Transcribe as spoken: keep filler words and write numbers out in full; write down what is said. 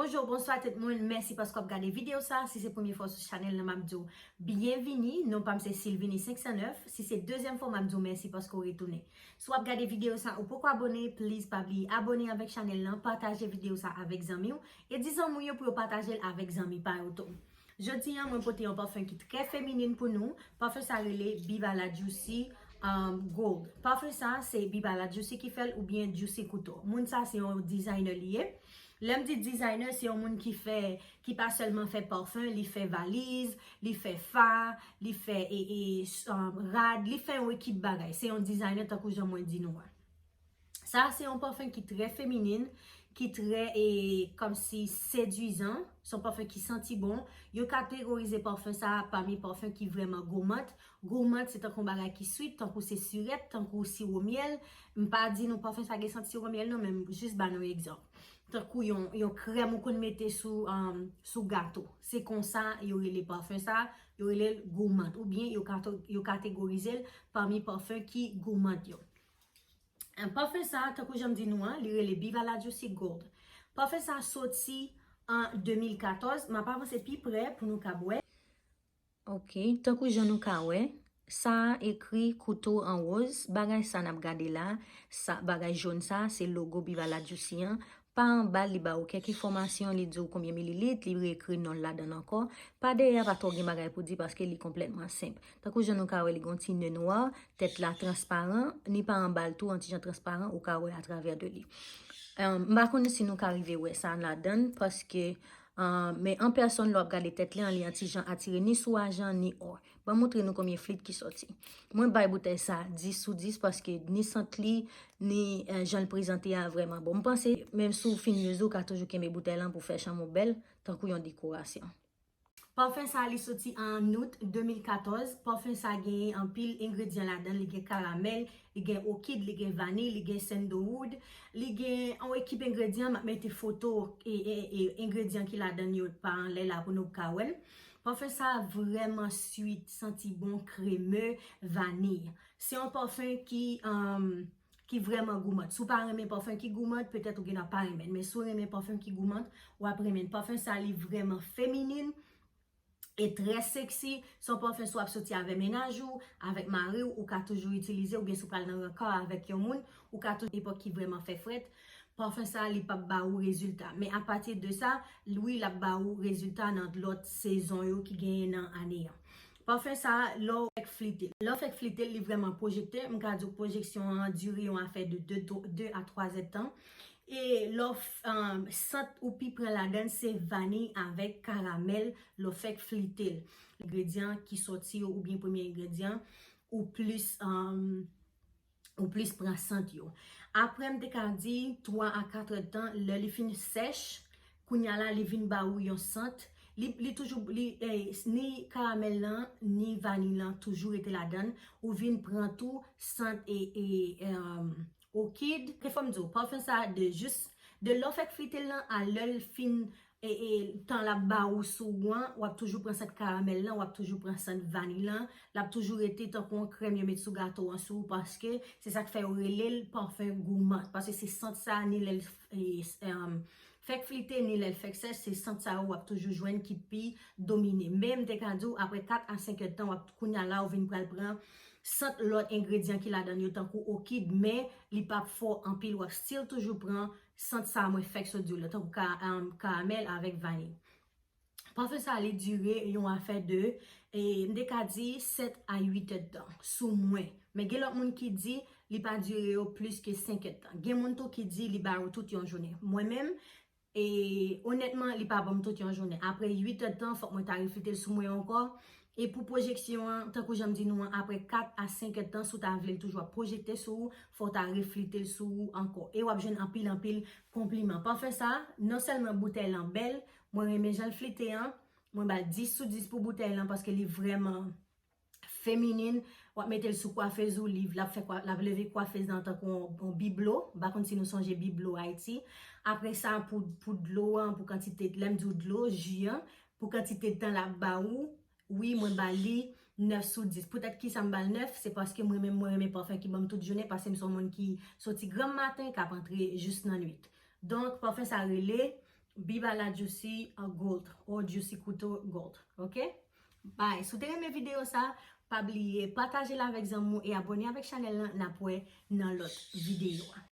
Bonjou, bonswa tout moun. Mèsi paske w ap gade videyo sa. Si se premye fwa w sou chanèl lan, m ap di w byenvini. Non pa m se Sylvini senk san nèf. Si se dezyèm fwa, m ap di w mèsi paske w retounen. Si w ap gade videyo sa, ou poko abòne, please pa bliye abòne avèk chanèl lan, pataje videyo sa avèk zanmi w, e di zanmi w yo pou yo pataje l avèk zanmi pa yo tou. Jodi a, mwen pote yon pafen ki trè feminin pou nou. Pafen sa rele Biba la Juicy, um, Gold. Pafen sa, se Biba la Juicy ki fè l oubyen Juicy Couture. Moun sa, se yon designer li ye. Lè m di designer, se yon moun ki fè, ki pa sèlman fè pafen, li fè valiz, li fè fa, li fè, e, e, um, rad, li fè yon ekip bagay. Se yon designer tankou jan mwen di nou an. Sa se yon pafen ki trè feminin, ki trè, e, kòmsi sedwizan. Se yon pafen ki santi bon. Yo kategorize pafen sa pami pafen ki vrèman goumant. Goumant se tankou yon bagay ki swit, tankou se sirèt, tankou siwo myèl. M pa di nou pafen sa gen sant siwo myèl non, men m jis ba nou egzanp. Tankou yon, yon krèm ou konn mete sou, um, sou gato. Se konsa yo rele pafen sa, yo rele l goumant. Oubyen yo kato-, yo kategorize l pami pafen ki goumant yo. Pafen sa, tankou jan m di nou an, li rele Biba la Juicy Gold. Pafen sa soti an de mil katòz. M ap avanse pi pre pou nou kab wè. Ok, tankou jan nou ka wè, sa a ekri Couture en rose. Bagay sa n ap gade la, sa, bagay jòn sa, se logo Biba la Juicy an. Pa anba l, li ba ou kèk enfòmasyon, li di w konbyen mililit, li reekri non l ladan l ankò. Pa dèyè a pa twò gen bagay pou di paske li konplètman senp. Tankou jan nou ka wè, li gen yon ti nè nwa, tèt la transparan, ni pa anba l tou, yon ti jan transparan, ou ka wè atravè de li. Em, m pa konnen si nou ka rive wè sa ladan l, paske, em, men an pèsòn, lè w ap gade tèt li an, li yon ti jan atire ni sou ajan, ni or. Ban m montre nou konbyen flit ki sòti. Mwen bay boutèy sa dis sou dis paske ni sant li, ni, eh, jan l prezante a vrèman bon. M panse, menm si w fin use, ou ka toujou kenbe boutèy lan pou fè chanm ou bèl, tankou yon dekorasyon. Pafen sa, li soti an out de mil katòz. Pafen sa genyen anpil engredyan ladan l. Li gen karamèl, li gen okid, li gen vaniy, li gen sandalwood, li gen yon ekip engredyan. M ap mete foto e, e, e engredyan ki ladan l yo pa anlè la pou nou ka wè l. Pafen sa vrèman sweet, santi bon, kreme, vaniy. Se yon pafen ki, um, ki vrèman goumant. Si w pa renmen pafen ki goumant, petèt ou gen dwa pa renmen l. Men si w renmen pafen ki goumant, w ap renmen l. Pafen sa, li vrèman feminin e trè sexy. Se yon pafen si w ap soti avè mennaj ou, avèk mari w, ou ka toujou itilize, oubyen si w pral nan rankò avèk yon moun, ou ka toujou epòk ki vrèman fè frèt. Pafen sa, li p ap ba ou rezilta. Men apati de sa, wi, l ap ba ou rezilta nan lòt sezon yo ki genyen nan ane an. Pafen sa, lè w fèk flite l. Lè w fèk flite l, li vrèman pwojekte. M ka di w pwojeksyon an dire yon afè de de, de a twa zèdtan. E lè w f-, um, sant ou pi pran ladan l, se vaniy avèk karamèl, lè w fèk flite l. Engredyan ki sòti yo, oubyen premye engredyan, ou plis, um, ou plis pran sant yo. Apre, m te ka di twa a kat èdtan, lè li fin sèch, kounye a la, li vin ba ou yon sant. Li, li toujou, li, eh, ni karamèl lan, ni vaniy lan toujou rete ladan l. Ou vin pran tou sant e, e, em, okid. Ke fò m di w, pafen sa de jis, de lè w fèk flite l lan a lè l fin, e, e, tan l ap ba ou sou ou an, w ap toujou pran sant karamèl lan, w ap toujou pran sant vaniy lan, l ap toujou rete tankou yon krèm yo met sou gato an sou ou, paske se sa k fè yo rele l pafen goumant, paske se sant sa ni lè l, e, em, fèk flite ni lè l fèk sèch, se sant sa yo w ap toujou jwenn ki pi domine. Men m te ka di w, apre kat a senk èdtan, w ap, kounye a la, ou vin pral pran sant lòt engredyan ki ladan l yo, tankou okid, men li p ap fò anpil, w ap still toujou pran sant sa mwen fèk sot di w la, tankou ka-, em, karamèl avèk vaniy. Pafen sa, li dire yon afè de, e, m te ka di sèt a uit èdtan, sou mwen. Men gen lòt moun ki di li pa dire yo plis ke senk èdtan. Gen moun tou ki di li ba yo tout yon jounen. Mwen menm, e, onètman, li pa ban m tout yon jounen. Apre uit èdtan, fòk mwen ta reflite l sou mwen ankò. E pou pwojeksyon an, tankou jan m di nou an, apre kat a senk èdtan, si w ta vle l toujou ap pwojekte sou ou, fò w ta reflite l sou ou ankò. E w ap jwenn anpil, anpil konpliman. Pafen sa, non sèlman boutèy lan bèl, mwen renmen jan l flite an, mwen ba l dis sou dis pou boutèy lan paske li vrèman feminin. W ap mete l sou kwafez ou, li, l ap fè kwa-, l ap leve kwafez lan tankou yon, yon biblo. M pa konn si nou sonje biblo Ayiti. Apre sa, pou, pou dlo an, pou kantite, lè m di w dlo, ji an, pou kantite tan l ap ba ou, wi, mwen ba li nèf sou dis. Poutèt ki sa m ba l nèf, se paske mwen menm, mwen renmen pafen ki ban m tout jounen, paske m se yon moun ki soti granm maten, k ap antre jis nan nwit. Donk, pafen sa rele Biba la Juicy uh, Gold or Juicy Couture Gold, ok? Bye. Si w te renmen videyo sa, pa bliye pataje l avèk zanmi w e abòne avèk chanèl lan. N ap wè nan lòt videyo a.